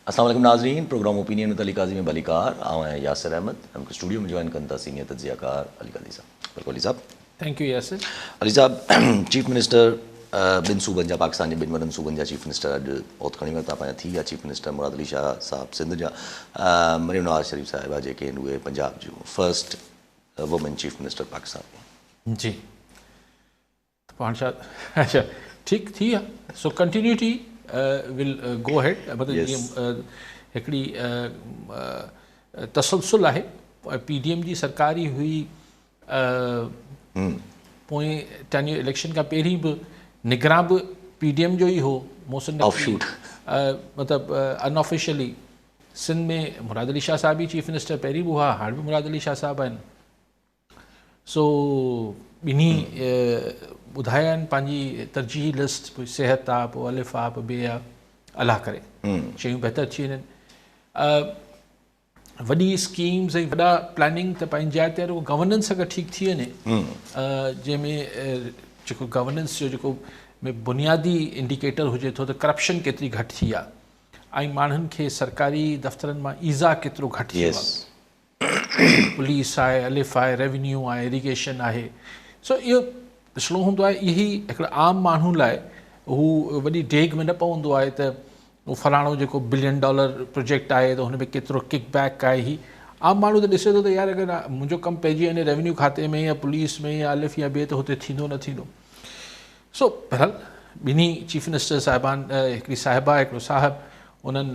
السلام عليڪم ناظرين programme opinion with Ali Qazi ۾ ڀليڪار آئون آهيان ياسر احمد ۽ مونکي اسٽوڊيو ۾ جوائن ڪن ٿا سينيئر تجزيه ڪار علي قاضي صاحب بلڪل علي صاحب. Thank you Yasir. Ali صاحب چيف منسٽر ٻن صوبن جا پاڪستان جي ٻن وڏن صوبن جا چيف منسٽر اڄ عهد کڻي ورتا پنهنجا ٿي ويا چيف منسٽر مراد علي شاهه صاحب سنڌ جا مريم نواز شريف صاحبه جيڪي آهن اهي پنجاب جون first women chief minister Pakistan. جي پاڻ ڇا اڇا ٺيڪ ٿي ويا سو ڪنٽينيوٽي ول گو هيڊ مطلب جيئن هڪڙي تسلسل آهي پي ڊي ايم جي سرڪار ئي هئي پوئين ٽينيور اليڪشن کان پهرين به نگران به پي ڊي ايم جو ئي هو محسن نقوي مطلب ان آفيشلي سنڌ ۾ مراد علي شاهه صاحب ئي چيف منسٽر پهرين به هئا هاڻ به مراد علي شاهه صاحب آهن سو ٻنهي ٻڌايا آهن پنهنجي ترجيحي لسٽ پوء صحت آ پوء الف آ پوء بي آ الله ڪري شيون بهتر ٿي وڃن وڏي اسڪيمز ۽ وڏا پلاننگ ته پنهنجي جاء تي رڳو گورننس اگر ٺيڪ ٿي وڃي جنهن ۾ جيڪو گورننس جو جيڪو بنيادي انڊيڪيٽر هجي ٿو ته ڪرپشن ڪيتري گهٽ ٿي آ ۽ ماڻهن کي سرڪاري دفترن مان ايذاء ڪيترو گهٽ ٿيو آ پوليس آهي، الف آهي، ريونيو آهي، ايريگيشن آهي. سو اهو ڏسڻو هوندو آهي اهي هڪڙي عام ماڻهو لاء هو وڏي ڊيگهه ۾ نه پوندو آهي ته هو فلاڻو جيڪو بلين ڊالر پروجيڪٽ آهي ته هن ۾ ڪيترو ڪڪ بيڪ آهي هي عام ماڻهو ته ڏسي ٿو ته يار اگر منهنجو ڪم پئجي وڃي ريونيو کاتي ۾ يا پوليس ۾ يا الف يا بي ته هتي ٿيندو نه ٿيندو. سو بهرحال ٻنهي چيف منسٽر صاحبان هڪڙي صاحبه هڪڙو صاحب انهن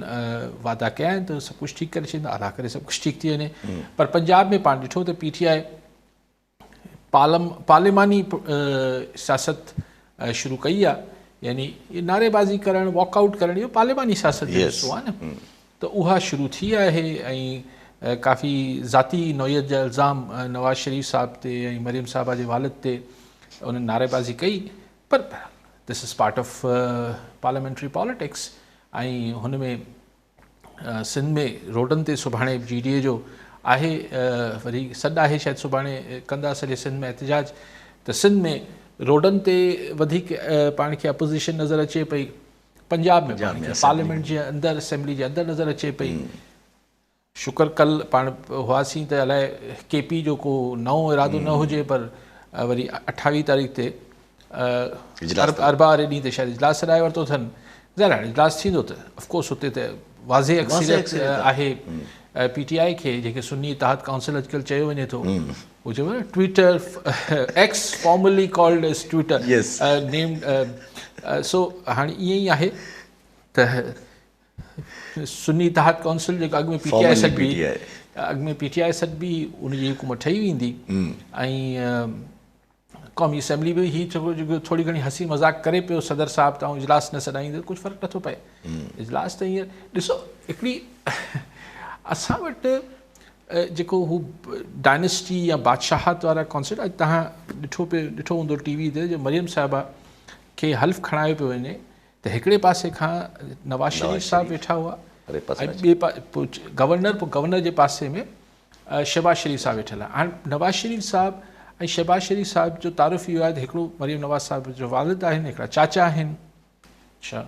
وعدا ڪيا آهن ته سڀ ڪجهه ٺيڪ ڪري ڇڏيندا الله ڪري سڀ ڪجهه ٺيڪ ٿي وڃي پر پنجاب ۾ پاڻ ڏٺو ته پي ٽي آء پالم پارليماني سياست شروع ڪئي آهي يعني نعري بازي ڪرڻ واڪ آئوٽ ڪرڻ اهو پارليماني سياست جو حصو آهي نه ته اها شروع ٿي آهي ۽ ڪافي ذاتي نوعيت جا الزام نواز شريف صاحب تي ۽ مريم صاحبه جي والد تي انهن نعريبازي ڪئي پر this is part of parliamentary politics ۽ هن ۾ سنڌ ۾ روڊن تي سڀاڻي جي ڊي اي جو آهي وري سڏ آهي شايد سڀاڻي ڪندا سڄي سنڌ ۾ احتجاج ته سنڌ ۾ روڊن تي وڌيڪ پاڻ کي اپوزيشن نظر اچي پئي پنجاب ۾ پاڻ کي پارليامينٽ جي اندر اسيمبلي جي اندر نظر اچي پئي شڪر ڪل پاڻ هئاسين ته الائي ڪي پي جو ڪو نئون ارادو نه هجي پر وري 28 تاريخ تي اربع واري ڏينهن تي شايد اجلاس سڏائي ورتو اٿن ظاهر هاڻي اجلاس ٿيندو ته آفڪورس اتي ته واضح اڪثريت آهي پي ٽي آء کي جنهن کي سني اتحاد ڪائونسل اڄڪلهه چيو وڃي ٿو هو چيو نه Twitter X formerly called as Twitter name سو هاڻي ائين ئي آهي ته سني اتحاد ڪائونسل جيڪا اڳ ۾ پي ٽي آء سڏبي اڳ ۾ پي ٽي آء سڏبي ان جي حڪومت ٺهي ويندي ۽ قومي اسيمبلي به هي جيڪو ٿوري گهڻي هسي مذاق ڪري پيو صدر صاحب ته آئون اجلاس نه سڏائيندس ڪجهه فرق نٿو پئي اجلاس ته هينئر ڏسو هڪڙي اسان وٽ جيڪو هو ڊائنسٽي يا بادشاهت وارا ڪانسيپٽ اڄ تهان ڏٺو پيو ڏٺو هوندو ٽي وي تي جو مريم صاحبه کي حلف کڻايو پيو وڃي ته هڪڙي پاسي کان نواز شريف صاحب ويٺا هئا ۽ ٻئي گورنر پوء گورنر جي پاسي ۾ شهباز شريف صاحب ويٺل آهي هاڻي نواز شريف صاحب ۽ شهباز شريف صاحب جو تعارف اهو آهي ته هڪڙو مريم نواز صاحب جو والد آهن هڪڙا چاچا آهن اڇا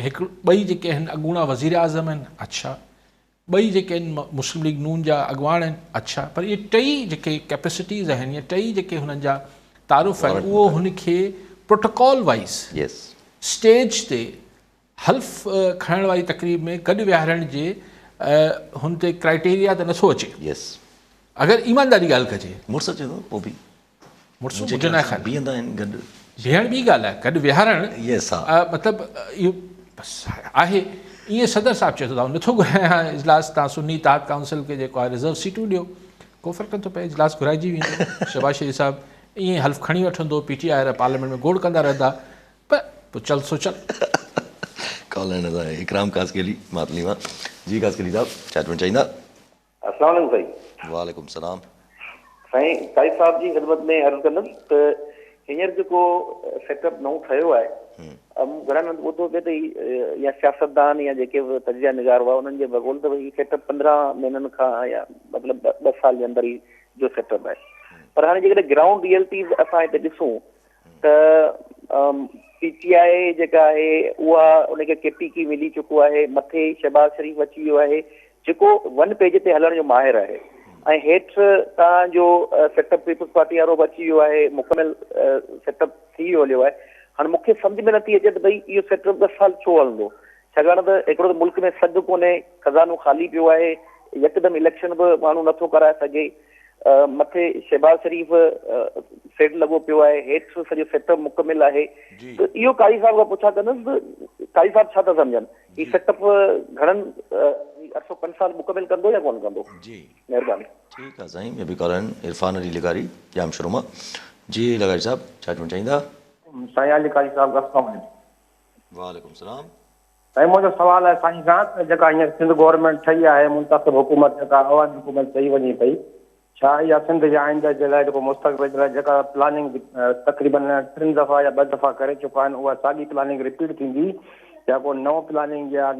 هڪ ٻئي جيڪي آهن اڳوڻا وزير اعظم آهن اڇا ٻئي جيڪي آهن مسلم ليگ نون جا اڳواڻ آهن اڇا پر اهي ٽئي جيڪي ڪيپيسٽيز آهن يا ٽئي جيڪي هنن جا تعارف آهن اهو هن کي پروٽوڪول وائز اسٽيج تي حلف کڻڻ واري تقريب ۾ گڏ ويهارڻ جي هن تي ڪرائيٽيريا ته نٿو اچي اگر ايمانداري ڳالهه ڪجي. مڙس اچي ٿو پوء به. مڙس منهنجو ناهي خيال. بيهندا آهن گڏ. بيهڻ ٻي ڳالهه آهي گڏ ويهارڻ يس ها. مطلب اهو بس آهي ائين صدر صاحب چئي ٿو ته آئون نٿو گهرايان اجلاس تان سني اتحاد ڪائونسل کي جيڪو آهي رزرو سيٽون ڏيو ڪو فرق نٿو پئي اجلاس گهرائجي ويندو شهباز شريف صاحب ائين حلف کڻي وٺندو پي ٽي آء وارا پارليامينٽ ۾ گوڙ ڪندا رهندا پر پوء چل سو چل. ڪال آهن اسان کي اڪرام خاصخيلي ماتلي مان جي خاصخيلي صاحب ڇا چوڻ چاهيندا. السلام عليڪم سائين. وعليڪم السلام. سائين قائد صاحب جي خدمت ۾ عرض ڪندس ته هينئر جيڪو سيٽ اپ نئون ٺهيو آهي مون گهڻن هنڌ ٻڌو پئي ته هي يا سياستدان يا جيڪي به تجزيه نگار هئا انهن جي بقول ته هي سيٽ اپ 15 مهينن کان يا مطلب ٻه سال جي اندر هي جو سيٽ اپ آهي پر هاڻي جيڪڏهن گرائونڊ ريئلٽيز اسان هتي ڏسون ته پي ٽي آء جيڪا آهي اها ان کي ڪي پي ڪي ملي چڪو آهي، مٿي شهباز شريف اچي ويو آهي جيڪو ون پيج تي هلڻ جو ماهر آهي ۽ هيٺ توهان جو سيٽ اپ پيپلز پارٽي وارو به اچي ويو آهي، مڪمل سيٽ اپ ٿي ويو هليو آهي. هاڻي مون کي سمجهه ۾ نٿي اچي ته ڀئي اهو سيٽ اپ 10 سال ڇو هلندو؟ ڇاڪاڻ ته هڪڙو ته ملڪ ۾ سگهه ڪونهي، خزانو خالي پيو آهي، يڪدم اليڪشن به ماڻهو نٿو ڪرائي سگهي. مٿي شهباز شريف سيٽ لڳو پيو آهي، هيٺ سڄو سيٽ اپ مڪمل آهي ته اهو قاضي صاحب کان پڇا ڪندس ته قاضي صاحب ڇا ٿا سمجهن هي سيٽ اپ گهڻن عرصو 5 سال مڪمل ڪندو يا ڪونه ڪندو؟ جي مهرباني. ٺيڪ آ سائين ٻيو به ڪالر آهن عرفان علي لغاري ڄامشورو مان جي لغاري صاحب ڇا چوڻ چاهيندا. سائين علي قاضي صاحب السلام عليڪم. وعليڪم السلام. سائين منهنجو سوال آهي سائين کان ته جيڪا هينئر سنڌ گورنمينٽ ٺهي آهي منتخب حڪومت جيڪا عوامي حڪومت چئي وڃي پئي ڇا اها سنڌ جي آئنده جي لاء جيڪو مستقبل جي لاء جيڪا پلاننگ تقريبن 3 دفعا يا 2 دفعا ڪري چڪا آهن اها ساڳي پلاننگ رپيٽ ٿيندي يا ڪو نئون پلاننگ يا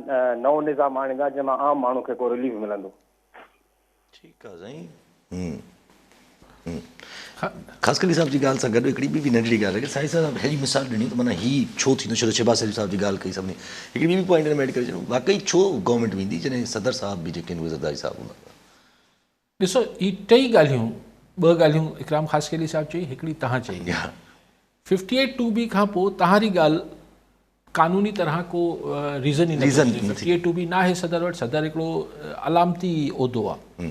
نئون نظام آڻيندا جنهن مان عام ماڻهو کي ڪو رليف ملندو. ٺيڪ آ سائين. خاصخيلي صاحب جي ڳالهه سان گڏ هڪڙي ٻي به ننڍڙي ڳالهه آهي سائين صاحب ههڙي مثال ڏني ته معنيٰ هي ڇو ٿيندو ڇو ته شهباز شريف صاحب جي ڳالهه ڪئي سڀني هڪڙي ٻي به پوائنٽ هن ۾ ايڊ ڪري ڇڏيون واقعي ڇو گورنمينٽ ويندي جڏهن صدر صاحب به جيڪي آهن اهي زرداري صاحب هوندا. ڏسو هي ٽئي ڳالهيون ٻه ڳالهيون اڪرام خاصخيلي صاحب چئي هڪڙي توهان چئي 58 ٽو بي کان پوء توهان جي ڳالهه قانوني طرح ڪو ريزن ئي نٿو ملي. 58 ٽو بي ناهي صدر وٽ، صدر هڪڙو علامتي عهدو آهي.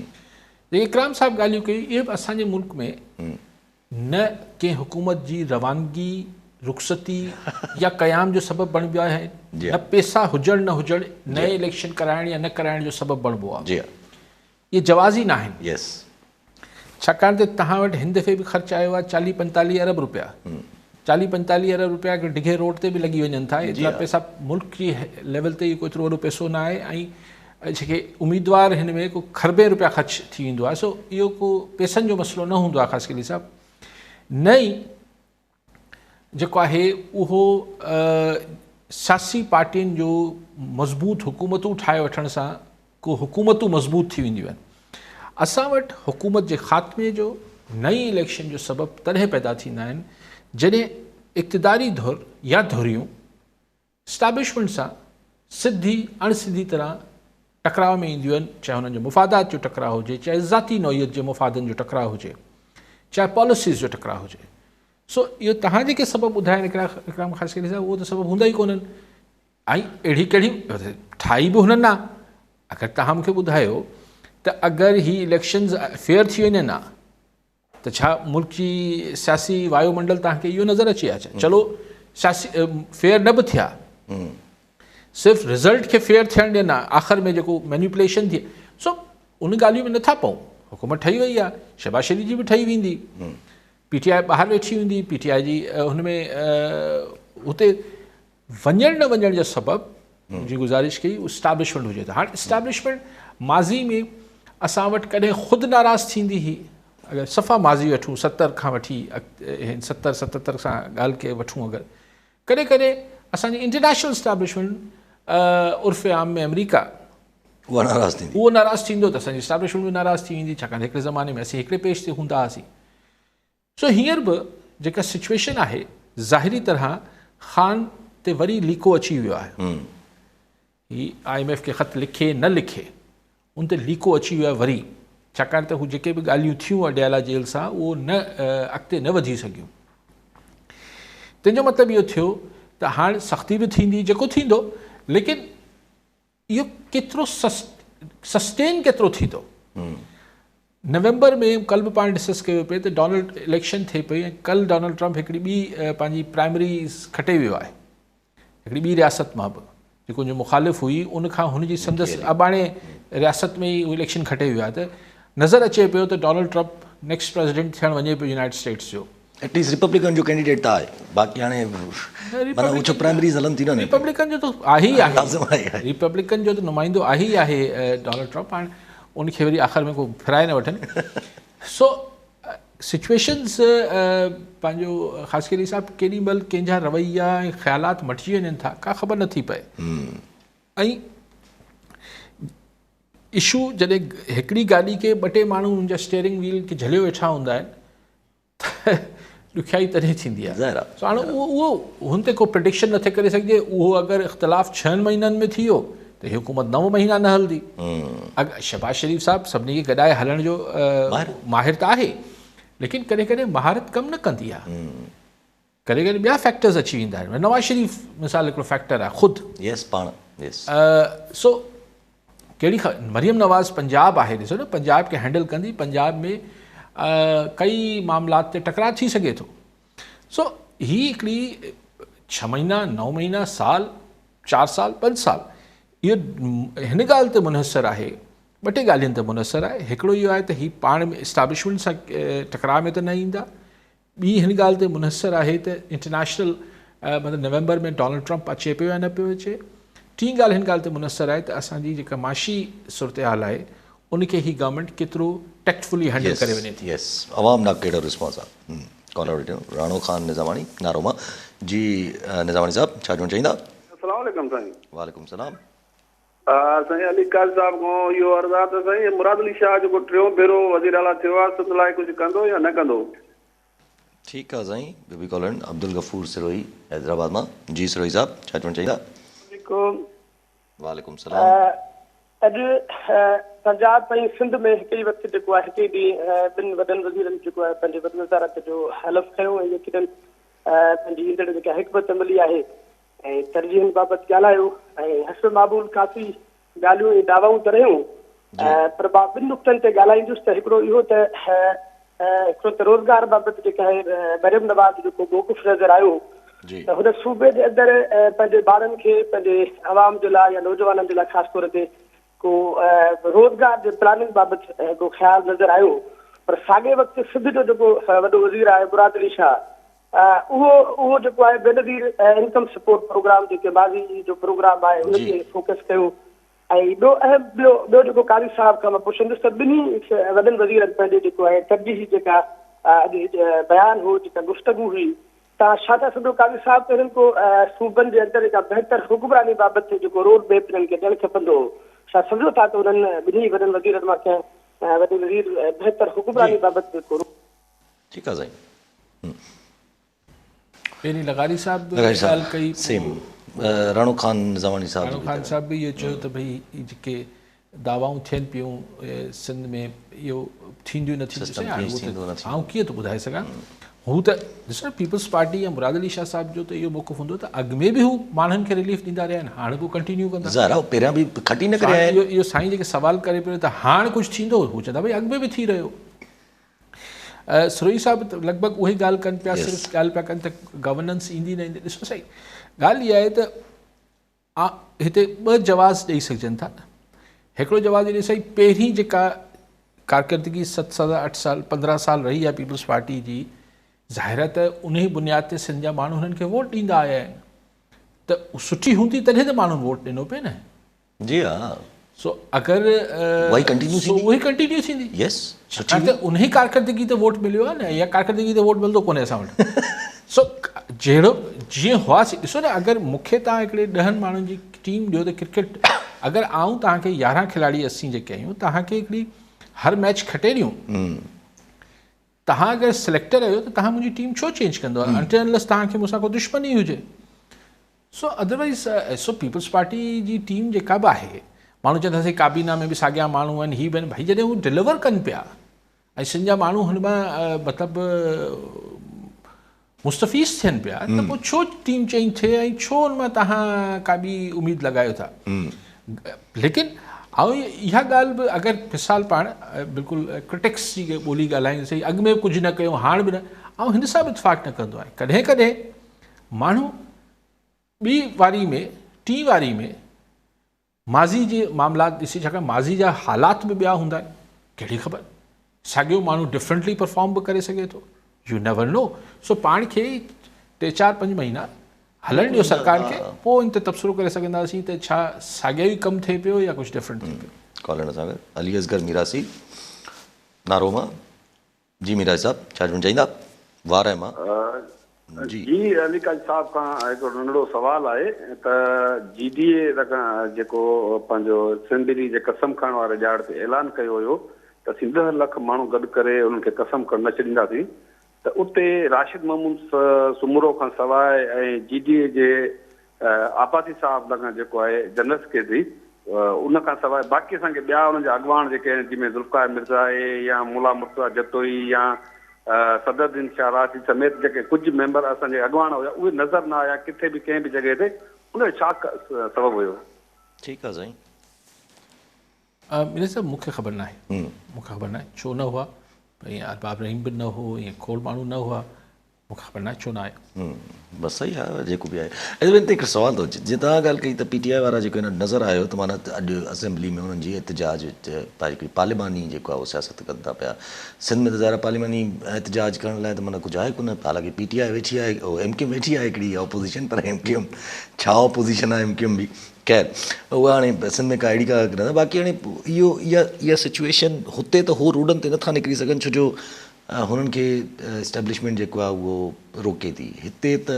جيڪي اڪرام صاحب ڳالهيون ڪيون اهي به اسان جي ملڪ ۾ نه ڪنهن حڪومت جي روانگي، رخصتي يا قيام جو سبب بڻبو آهي، نه پيسا هجڻ نه هجڻ نئين اليڪشن ڪرائڻ يا نه ڪرائڻ جو سبب بڻبو آهي. اهي جواز ئي ناهن. ڇاڪاڻ ته توهان وٽ هن دفعي به خرچ آيو آهي 40 45 ارب روپيا. 40 45 ارب روپيا هڪ ڊگهي روڊ تي به لڳي وڃن ٿا. ايترا پئسا ملڪ جي ليول تي ڪو ايترو وڏو پئسو نه آهي ۽ جيڪي اميدوار هن ۾ ڪو کربين روپيا خرچ ٿي ويندو آهي. سو اهو ڪو پئسن جو مسئلو نه هوندو آهي خاصخيلي صاحب. نه ئي جيڪو آهي اهو سياسي پارٽين جو مضبوط حڪومتون ٺاهي وٺڻ سان ڪو حڪومتون مضبوط ٿي وينديون آهن. اسان وٽ حڪومت جي خاتمي جو نئين اليڪشن جو سبب تڏهن پيدا ٿيندا آهن جڏهن اقتداري ڌر يا ڌريون اسٽيبلشمينٽ سان سڌي اڻ سڌي طرح ٽڪراء ۾ اينديون آهن، چاهي انهن جو مفادات جو ٽڪراء هجي، چاهي ذاتي نوعيت جي مفادن جو ٽڪراء هجي، چاهي پاليسيز جو ٽڪراء هجي. سو اهو توهان جيڪي سبب ٻڌايا آهن اڪرام خاصخيلي صاحب اهو ته سبب هوندا ئي ڪونهن ۽ اهڙي ڪهڙي ٺاهي به هنن نه. اگر توهان مون کي ٻڌايو ته اگر هي اليڪشنز فيئر ٿي وڃن ها ته ڇا ملڪ جي سياسي وايو منڊل توهان کي اهو نظر اچي ها ڇا؟ چلو سياسي فيئر نه به ٿيا صرف رزلٽ کي فيئر ٿيڻ ڏين ها آخر ۾ جيڪو مينيپوليشن ٿئي سو ان ڳالهيون ۾ نٿا پئون. حڪومت ٺهي وئي آهي، شهباز شريف جي به ٺهي ويندي، پي ٽي آء ٻاهر ويٺي هوندي، پي ٽي آء جي هن ۾ هتي وڃڻ نه وڃڻ جو سبب منهنجي گذارش ڪئي اسٽيبلشمينٽ هجي ته هاڻ اسٽيبلشمينٽ ماضي ۾ اسان وٽ ڪڏهن خود ناراض ٿيندي هئي اگر صفا ماضي وٺون 70 کان وٺي 70 77 سان ڳالهه کي وٺون اگر ڪڏهن ڪڏهن اسان جي انٽرنيشنل اسٽيبلشمينٽ عرف عام ۾ آمريڪا اها ناراض ٿيندي اهو ناراض ٿيندو ته اسان جي اسٽيبلشمينٽ به ناراض ٿي ويندي ڇاڪاڻ ته هڪڙي زماني ۾ اسين هڪڙي پيج تي هوندا هئاسين. سو هينئر به جيڪا سچويشن آهي ظاهري طرح خان تي وري ليڪو اچي ويو آهي. هي I M F کي خط لکي نه لکي ان تي ليڪو اچي ويو آهي وري ڇاڪاڻ ته هو جيڪي به ڳالهيون ٿيون اڊيالا جيل سان اهو نه اڳتي نه وڌي سگهيون. تنهن جو مطلب اهو ٿيو ته هاڻ سختي به ٿيندي جيڪو ٿيندو ليڪن اهو ڪيترو سسٽين ڪيترو ٿيندو. نومبر ۾ ڪل به پاڻ ڊسڪس ڪيو پئي ته ڊونلڊ اليڪشن ٿئي پئي ۽ ڪل ڊونلڊ ٽرمپ هڪڙي ٻي پنهنجي پرائمري کٽي ويو آهي هڪڙي ٻي رياست مان به جيڪو ان جو مخالف هئي ان کان هن جي سندس اباڻي رياست ۾ ئي اليڪشن کٽي ويو آهي ته نظر اچي پيو ته ڊونلڊ ٽرمپ نيڪسٽ پريزيڊنٽ ٿيڻ وڃي پيو يونائيٽڊ اسٽيٽس جو. ايٽ ليسٽ ريپبلڪن جو ڪينڊيڊيٽ ته آهي باقي هاڻي معنيٰ اهو ڇو پرائمريز هلن ٿيون نه. ريپبلڪن جو ته آهي ئي آهي ريپبلڪن جو ته نمائندو آهي ئي آهي ڊونلڊ ٽرمپ هاڻي ان کي وري آخر ۾ ڪو ڦرائي نه وٺن سو سچويشنز پنهنجو خاصخيلي صاحب ڪيڏي مهل ڪنهن جا رويا ۽ خيالات مٽجي وڃن ٿا ڪا خبر نٿي پئي ۽ اشو جڏهن هڪڙي گاڏي کي ٻه ٽي ماڻهو ان جا اسٽيئرنگ ويل کي جهليو ويٺا هوندا آهن ته ڏکيائي تڏهن ٿيندي آهي. سو هاڻي اهو هن تي ڪو پرڊڪشن نٿي ڪري سگهجي. اهو اگر اختلاف 6 مهينن ۾ ٿي ويو ته هي حڪومت 9 مهينا نه هلندي. شهباز شريف صاحب سڀني کي گڏائي هلڻ جو ماهر ته آهي، ليڪن ڪڏهن ڪڏهن مهارت ڪم نه ڪندي آهي. ڪڏهن ڪڏهن ٻيا فيڪٽرز اچي ويندا آهن. نواز شريف مثال هڪڙو فيڪٽر آهي خود. يس پاڻ يس. سو ڪهڙي خبر مريم نواز پنجاب آهي، ڏسو نه پنجاب کي هينڊل ڪندي، پنجاب ۾ ڪئي معاملات تي ٽڪراء ٿي سگهي ٿو. سو هي هڪڙي 6 مهينا، 9 مهينا، سال، 4 سال، 5 سال، اهو هن ڳالهه تي منحصر آهي، ٻه ٽي ڳالهين تي منحصر آهي. هڪڙو اهو آهي ته هي پاڻ ۾ اسٽابلشمينٽ سان ٽڪراء ۾ ته نه ايندا. ٻي هن ڳالهه تي منحصر آهي ته انٽرنيشنل مطلب نومبر ۾ ڊونلڊ ٽرمپ اچي پيو يا نه پيو اچي. ٽين ڳالهه هن ڳالهه تي منحصر آهي ته اسان جي جيڪا معاشي صورتحال آهي ان کي هي گورنمينٽ ڪيترو ٽيڪٽفلي هينڊل ڪري وڃي ٿي. يس عوام ڏانهن ڪهڙو رسپانس آهي. ڪالر ويٺو راڻو خان نظاماڻي نارو مان. جي نظاماڻي صاحب ڇا چوڻ چاهيندا؟ السلام عليڪم سائين. وعليڪم السلام. سائين علي قاضي صاحب کان اهو عرض آ ته سائين مراد علي شاهه جيڪو ٽيون ڀيرو وزير اعليٰ ٿيو آ سنڌ لاء ڪجهه ڪندو يا نه ڪندو؟ ٺيڪ آ سائين. ٻيو به ڪالر آهن عبدالغفور سروهي حيدرآباد مان. جي سروهي صاحب ڇا چوڻ چاهيندا؟ عليڪم. وعليڪم السلام. اڄ پنجاب ۽ سنڌ ۾ هڪ ئي وقت جيڪو آهي هڪ ئي ڏينهن ٻن وڏن وزيرن جيڪو آهي پنهنجي وڏ وزارت جو حلف کنيو ۽ يقينن پنهنجي ايندڙ جيڪا حڪمت عملي آهي ۽ ترجيحن بابت ڳالهايو ۽ حسب معمول ڪافي ڳالهيون ۽ دعوائون ته رهيون پر مان ٻن نقطن تي ڳالهائيندس ته هڪڙو اهو ته هڪڙو ته روزگار بابت جيڪا آهي مريم نواز جو جيڪو موقف نظر آيو ته هن صوبي جي اندر پنهنجي ٻارن کي پنهنجي عوام جي لاء يا نوجوانن جي لاء خاص طور تي ڪو روزگار جي پلاننگ بابت ڪو خيال نظر آيو پر ساڳئي وقت سنڌ جو جيڪو وڏو وزير آهي مراد علي شاهه اهو اهو جيڪو آهي بينظير انڪم سپورٽ پروگرام جيڪي ماضي جو پروگرام آهي ان کي فوڪس ڪيو ۽ ٻيو اهم ٻيو ٻيو جيڪو قاضي صاحب کان مان پڇندس ته ٻنهي وڏن وزيرن پنهنجي جيڪو آهي ترجيحي جيڪا اڄ بيان هو جيڪا گفتگو هئي توهان ڇا ٿا سمجهو قاضي صاحب ته هنن ڪو صوبن جي اندر جيڪا بهتر حڪمراني بابت جيڪو روڊ ميپ هنن کي ڏيڻ کپندو هو ڇا سمجهو ٿا ته انهن ٻنهي وڏن وزيرن مان ڪنهن وڏي وزير بهتر حڪمراني بابت به ڪو ٺيڪ آ سائين. پهرين لغاري صاحب به ڳالهه ڪئي سيم راڻو خان نظاماڻي صاحب راڻو خان صاحب به اهو چيو ته ڀئي جيڪي دعوائون ٿين پيون سنڌ ۾ اهو ٿينديون نه ٿينديون آئون ڪيئن ٿو ٻڌائي سگهان هو ته ڏسو نه پيپلز پارٽي يا مراد علي شاهه صاحب جو ته اهو موقف هوندو ته اڳ ۾ به هو ماڻهن کي رليف ڏيندا رهيا آهن هاڻ به ڪنٽينيو ڪندا ظاهر آهي پهريان به کٽي نه ڪري آيا آهن اهو سائين جيڪي سوال ڪري پيو ته هاڻ ڪجهه ٿيندو هو چوندا ڀئي اڳ ۾ به ٿي رهيو سروهي صاحب ته لڳ ڀڳ اهي ڳالهه ڪن پيا صرف ڳالهه پيا ڪن ته گورننس ايندي نه ايندي ڏسو سائين ڳالهه اها آهي ته هتي ٻه جواز ڏئي سگهجن ٿا هڪڙو جواز ڏئي سائين پهرين جيڪا ڪارڪردگي 7 سال 8 سال 15 سال رهي آهي پيپلز پارٽي جي ظاهر آهي ته انهي بنياد تي سنڌ جا ماڻهو هنن کي ووٽ ڏيندا آيا آهن ته سٺي هوندي تڏهن ته ماڻهن ووٽ ڏنو پئي نه جي ها. سو اگر اها ئي ڪنٽينيو ٿيندي. اها ئي ڪنٽينيو ٿيندي. يس ڇاڪاڻ ته انهي ڪارڪردگي تي ووٽ مليو آهي نه يا ڪارڪردگي تي ووٽ ملندو ڪونهي اسان وٽ. سو جهڙو جيئن هئاسين ڏسو نه اگر مون کي توهان هڪڙي 10 ماڻهن جي ٽيم ڏيو ته ڪرڪيٽ اگر آئون توهان کي 11 کلاڙي اسين جيڪي آهيون توهان کي هڪڙي هر ميچ کٽي ڏيون توهان اگر سليڪٽر آهيو ته توهان منهنجي ٽيم ڇو چينج ڪندو انٽل انليس توهان کي مون سان ڪو دشمني هجي سو ادروائز سو پيپلز پارٽي جي ٽيم جيڪا به آهي ماڻهو چوندا سي ڪابينا ۾ به ساڳيا ماڻهو آهن هي به آهن ڀائي جڏهن هو ڊليور ڪن پيا ۽ سنڌ جا ماڻهو هن مان مطلب مستفيض ٿين پيا ته پوء ڇو ٽيم چينج ٿئي ۽ ڇو ان مان توهان ڪا ٻي اميد لڳايو ٿا ليڪن آئون اها ڳالهه به اگر مثال پاڻ بلڪل ڪرٽڪس جي ٻولي ڳالهائيندس اڳ ۾ ڪجهه نه ڪيو هاڻ به نه آئون هن سان به اتفاق نه ڪندو آهيان ڪڏهن ڪڏهن ماڻهو ٻي واري ۾ ٽين واري ۾ ماضي جي معاملات ڏسي ڇاڪاڻ ماضي جا حالات به ٻيا هوندا آهن ڪهڙي خبر ساڳيو ماڻهو ڊفرنٽلي پرفارم به ڪري سگهي ٿو يو نيور نو سو پاڻ کي 3 4 5 مهينا هلڻ ڏيو سرڪار کي پوء ان تي تبصرو ڪري سگهنداسين ته ڇا ساڳيو ئي ڪم ٿئي پيو يا ڪجهه ڊفرنٽ ٿئي پيو. ڪالر سان گڏ علي اصغر ميراسي نارو مان. جي ميراج صاحب ڇا چوڻ چاهيندا وارهه مان جي. جي علي قاضي صاحب کان هڪڙو ننڍڙو سوال آهي ته جي ڊي اي جيڪو پنهنجو اسيمبلي جي قسم کڻڻ واري ڏهاڙ تي اعلان ڪيو هيو ته اسين 10 لک ماڻهو گڏ ڪري انهن کي قسم کڻڻ نه ڇڏينداسين ته ته اتي راشد محمود سومرو کان سواء ۽ جي ڊي اي جي عباسي صاحب لڳان جيڪو آهي جنرل سيڪريٽري ان کان سواء باقي اسان کي ٻيا انهن جا اڳواڻ جيڪي آهن جنهن ۾ ذوالفقار مرزا آهي يا ملا مرتضيٰ جتوئي يا صدرالدين شاهه راشدي سميت جيڪي ڪجهه ميمبر اسان جي اڳواڻ هيا اهي نظر نه آيا ڪٿي به ڪنهن به جڳهه تي ان جو ڇا سبب هيو؟ ٺيڪ آ سائين. مير صاحب مون کي خبر ناهي مون کي خبر ناهي ڇو نه هئا ائين ارباب رحيم به نه هو ائين کوڙ ماڻهو نه هئا مون کي خبر ناهي ڇو نه آيا. بس صحيح آهي جيڪو به آهي. اچا هتي هڪ سوال ٿو اچي جيئن توهان ڳالهه ڪئي ته پي ٽي آء وارا جيڪو هن نظر آيو ته معنيٰ اڄ اسيمبلي ۾ انهن جي احتجاج هڪڙي پارليماني جيڪو آهي اهو سياست ڪن ٿا پيا سنڌ ۾ ته ظاهر آهي پارليماني احتجاج ڪرڻ لاء ته معنيٰ ڪجهه آهي ڪونه حالانڪه پي ٽي آء ويٺي آهي ايم ڪيو ايم ويٺي آهي هڪڙي اپوزيشن پر ايم ڪيو ايم ڇا اپوزيشن آهي ايم ڪيو ايم به خير اها هاڻي سنڌ ۾ ڪا اهڙي ڪا نه باقي هاڻي اهو اها اها سچويشن هتي ته هو روڊن تي نٿا نڪري سگهن ڇو جو هنن کي اسٽيبلشمينٽ جيڪو آهي اهو روڪي ٿي هتي ته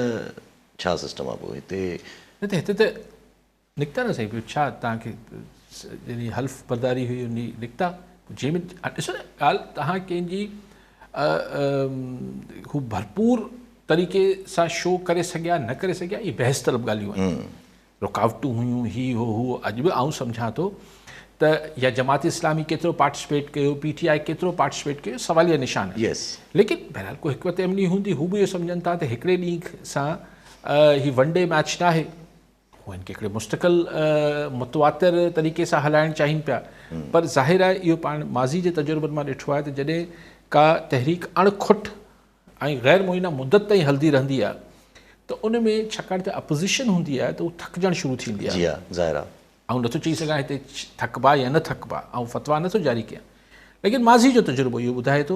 ڇا سسٽم آهي پوء هتي. نه ته هتي ته نڪتا نه سائين پوء ڇا توهان کي يعني حلف برداري هئي ان نڪتا جنهن ۾ ڏسو نه ڳالهه توهان ڪنهن جي هو ڀرپور طريقي سان شو ڪري سگهيا نه ڪري سگهيا اهي بحث طلب ڳالهيون آهن رڪاوٽون هيون، هي هو هو اڄ به آئون سمجهان ٿو ته يا جماعت اسلامي ڪيترو پارٽيسپيٽ ڪيو، پي ٽي آء ڪيترو پارٽيسپيٽ ڪيو سواليه نشان آهي. ليڪن بهرحال ڪو حڪمت عملي هوندي، هو به اهو سمجهن ٿا ته هڪڙي ڏينهن سان هي ون ڊي ميچ ناهي، هو هن کي هڪڙي مستقل متواتر طريقي سان هلائڻ چاهين پيا. پر ظاهر آهي اهو پاڻ ماضي جي تجربن مان ڏٺو آهي ته جڏهن ڪا تحريڪ اڻ کٽ ۽ غير معينه مدت تائين هلندي رهندي آهي ته ان ۾ ڇاڪاڻ ته اپوزيشن هوندي آهي ته هو ٿڪجڻ شروع ٿيندي آهي. جي ها ظاهر آهي. آئون نٿو چئي سگهان هتي ٿڪبا يا نه ٿڪبا، آئون فتويٰ نٿو جاري ڪيان ليڪن ماضي جو تجربو اهو ٻڌائي ٿو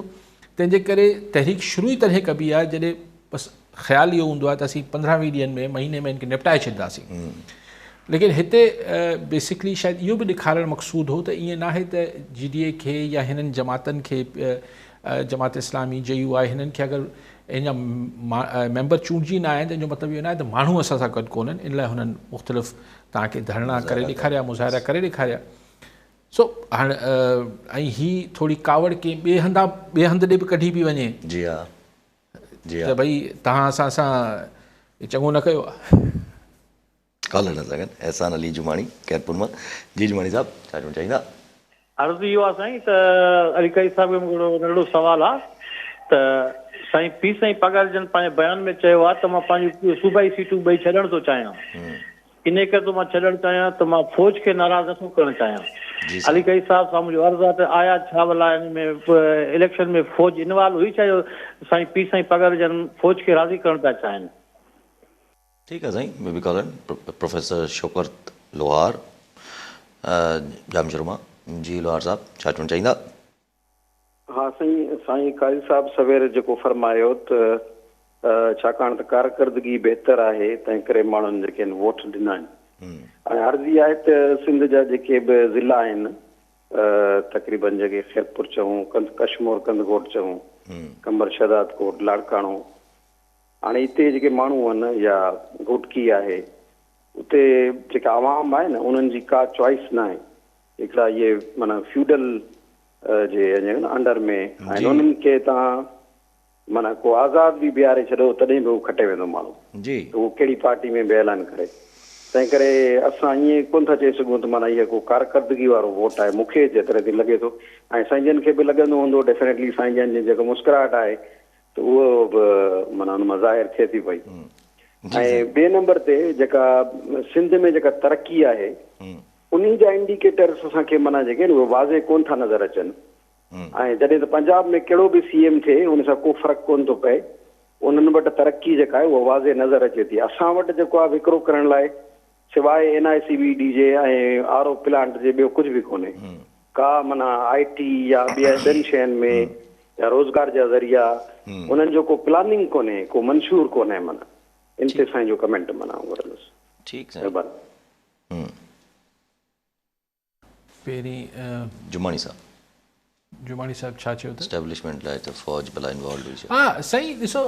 تنهن جي ڪري تحريڪ شروع ئي تڏهن ڪبي آهي جڏهن بس خيال اهو هوندو آهي ته اسين 15 20 ڏينهن ۾ مهيني ۾ هن کي نپٽائي ڇڏينداسين ليڪن هتي بيسڪلي شايد اهو به ڏيکارڻ مقصود هو ته ائين ناهي ته جي ڊي اي کي يا هنن جماعتن کي جماعت اسلامي، جي يو آء، هنن کي اگر ان جا ميمبر چونڊجي نه آيا آهن ته ان جو مطلب اهو نه آهي ته ماڻهو اسان سان گڏ ڪونهن، ان لاء هنن مختلف توهان کي ڌرڻا ڪري ڏيکاريا، مظاهرا ڪري ڏيکاريا. سو هاڻ ۽ هي ٿوري ڪاوڙ ڪنهن ٻئي هنڌان ٻئي هنڌ ڏي به ڪڍي پئي وڃي. جي ها جي ها. ته ڀئي توهان اسان سان چڱو نه ڪيو آهي. ڪالر نه سگهن. احسان علي جماڻي خيرپور مان. جي جماڻي صاحب ڇا چوڻ چاهيندا. عرض اهو آ سائين ته علي قاري صاحب کي مون کي هڪڙو ننڍڙو سوال آ ته سائين پير سائين پاڳاري جن پنهنجي بيان ۾ چيو آ ته مان پنهنجون صوبائي سيٽون ٻئي ڇڏڻ ٿو چاهيان انهي ڪري ٿو مان ڇڏڻ چاهيان ته مان فوج کي ناراض نٿو ڪرڻ چاهيان علي قاري صاحب سان منهنجو عرض آ ته آيا ڇا ڀلا ان ۾ اليڪشن ۾ فوج انوالو هئي ڇا جو سائين پير سائين پاڳاري جن فوج کي راضي ڪرڻ پيا چاهين. ٺيڪ آ سائين ٻيو به ڪالر پروفيسر شوڪت لوهار ڄامشورو مان جي لوهار صاحب ڇا چوڻ چاهيندا. ها سائين سائين قاضي صاحب سوير جيڪو فرمايو ته ڇاڪاڻ ته ڪارڪردگي بهتر آهي تنهن ڪري ماڻهن جيڪي آهن ووٽ ڏنا آهن ۽ عرض اها آهي ته سنڌ جا جيڪي به ضلعا آهن تقريبن جيڪي خيرپور چئون ڪشمور ڪنڌڪوٽ چئون قمبر شهدادڪوٽ لاڙڪاڻو هاڻي اتي جيڪي ماڻهو آهن يا گهوٽڪي آهي اتي جيڪا عوام آهي نه انهن جي ڪا چوائس ناهي هڪڙا اهي معنيٰ فيوڊل جي انڊر ۾ آهن انهن کي توهان معنيٰ ڪو آزاد به بيهاري ڇڏو تڏهن به هو کٽي ويندو ماڻهو ته هو ڪهڙي پارٽي ۾ به اعلان ڪري تنهن ڪري اسان ائين ڪونه ٿا چئي سگهون ته معنيٰ اهي ڪو ڪارڪردگي وارو ووٽ آهي مون کي جيتري تائين لڳي ٿو ۽ سائين جن کي به لڳندو هوندو ڊيفينيٽلي سائين جن جي جيڪا مسڪراهٽ آهي ته اهو به معنيٰ ان مان ظاهر ٿئي ٿي پئي ۽ ٻئي نمبر تي جيڪا سنڌ ۾ جيڪا ترقي آهي انهي جا انڊيڪيٽرس اسان کي معنيٰ جيڪي آهن اهي واضح ڪونه ٿا نظر اچن ۽ جڏهن ته پنجاب ۾ ڪهڙو به سي ايم ٿئي ان سان ڪو فرق ڪونه ٿو پئي انهن وٽ ترقي جيڪا آهي اها واضح نظر اچي ٿي اسان وٽ جيڪو آهي وڪرو ڪرڻ لاء سواء N I C V D جي ۽ آر او پلانٽ جي ٻيو ڪجهه به ڪونهي. ڪا معنيٰ آء ٽي يا ٻين شين ۾ يا روزگار جا ذريعا انهن جو ڪو پلاننگ ڪونهي ڪو منشور ڪونهي معنيٰ ان تي سائين جو ڪمينٽ معنيٰ آئون گهرندس. ٺيڪ سائين. مهرباني. پهرين. جماڻي صاحب. جماڻي صاحب ڇا چيو ته. اسٽيبلشمينٽ لاء ته فوج ڀلا انوالوڊ هئي ڇا. ها سائين ڏسو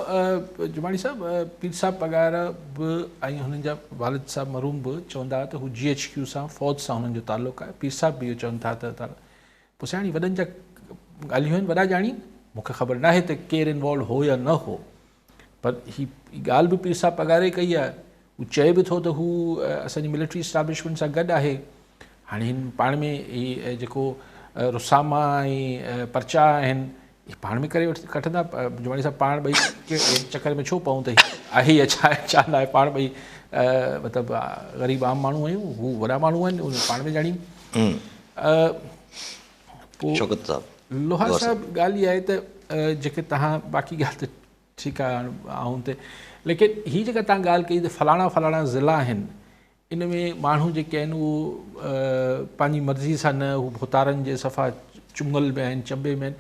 جماڻي صاحب پير صاحب پڳارا به ۽ هنن جا والد صاحب مرحوم به چوندا هئا ته هو جي ايڇ ڪيو سان فوج سان هنن جو تعلق آهي پير صاحب به اهو چون ٿا ته پوء سائين وڏن جا ڳالهيون آهن وڏا ڄاڻين. مون کي خبر ناهي ته ڪير انوالو هو يا نه هو، پر هي ڳالهه به پير صاحب پڳاري ڪئي آهي. هو چئي به ٿو ته هو اسان جي ملٽري اسٽيبلشمينٽ سان گڏ آهي. هاڻي هن پاڻ ۾ هي جيڪو رساما ۽ پرچا آهن هي پاڻ ۾ ڪري وٺندا. جمالي صاحب پاڻ ٻئي چڪر ۾ ڇو پئون ته هي آهي يا ڇا آهي ڇا نه آهي. پاڻ ٻئي مطلب غريب عام ماڻهو آهيون، هو وڏا ماڻهو آهن، اهي پاڻ ۾ ڄاڻين. پوء شوڪت صاحب لوهار صاحب ڳالهه اها آهي ته جيڪي توهان باقي ڳالهه ته ٺيڪ آهي هاڻ آئون تي ليڪن هي جيڪا توهان ڳالهه ڪئي ته فلاڻا فلاڻا ضلع آهن ان ۾ ماڻهو جيڪي آهن اهو پنهنجي مرضي سان نه هو ڀوتارن جي صفا چنگل ۾ آهن چنبي ۾ آهن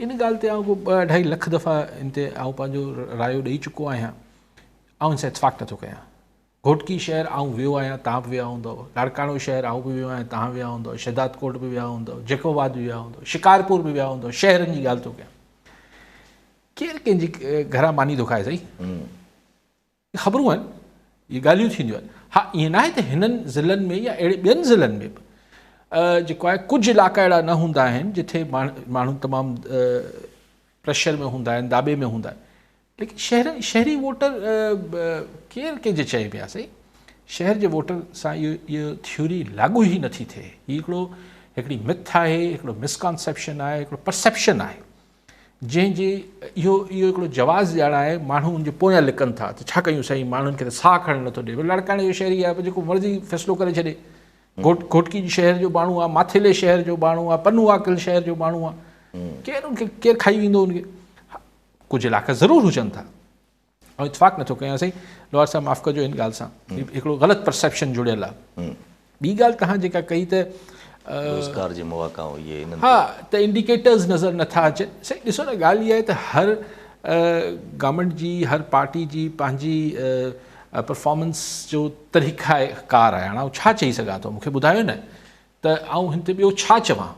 ان ڳالهه تي آئون ڪو ٻه اڍائي لک دفعا ان تي آئون پنهنجو رايو ڏئي چڪو آهيان. آئون ان سان اتفاق نٿو ڪيان. گهوٽڪي شهر آئون ويو آهيان توهان به ويا هوندؤ، لاڙڪاڻو شهر آئون به ويو آهيان توهان ويا هوندؤ، شهداد ڪوٽ به ويا هوندؤ، جيڪب آباد به ويا هوندؤ، شڪارپور به ويا هوندؤ، شهرن جي ڳالهه ٿو ڪيان. ڪير ڪنهن جي گهران ماني ٿو کائي سائين؟ خبرون آهن، اهي ڳالهيون ٿينديون آهن. ها ائين ناهي ته هنن ضلعن ۾ يا اهڙي ٻين ضلعن ۾ به جيڪو آهي ڪجهه علائقا اهڙا نه هوندا آهن جتي ماڻهو تمام پريشر ۾ هوندا آهن، داٻي ۾ هوندا آهن. ليڪن شهر شهري ووٽر ڪير ڪنهن جي چئي پيا سائين شهر جي ووٽر سان اهو اهو ٿيوري لاڳو ئي نٿي ٿئي. هي هڪڙو هڪڙي مٿ آهي، هڪڙو مسڪانسيپشن آهي، هڪڙو پرسيپشن آهي جنهن جي اهو اهو هڪڙو جواز ڄاڻائي ماڻهو ان جي پويان لڪن ٿا ته ڇا ڪيون سائين ماڻهن کي ته ساهه کڻڻ نٿو ڏي. لاڙڪاڻي جو شهري آهي جيڪو مرضي فيصلو ڪري ڇڏي. گهوٽڪي جي شهر جو ماڻهو آهي، ماٿيلي شهر جو ماڻهو آهي، پنو عاقل شهر جو ماڻهو آهي، ڪير ان کي ڪير کائي ويندو ان کي. ڪجهه علائقا ضرور هجن ٿا. آئون اتفاق نٿو ڪيان سائين لوهار صاحب معاف ڪجو ان ڳالهه سان هڪڙو غلط پرسيپشن جڙيل آهي. ٻي ڳالهه توهان جيڪا ڪئي ته روزگار جي مواقع اهي انهن ها ته انڊيڪيٽرز نظر نٿا اچن. سائين ڏسو نه ڳالهه اها آهي ته هر گورنمينٽ جي هر پارٽي جي پنهنجي پرفارمنس جو طريقه ڪار آهي. هاڻ آئون ڇا چئي سگهان ٿو، مون کي ٻڌايو نه ته آئون هن تي ٻيو ڇا چوان.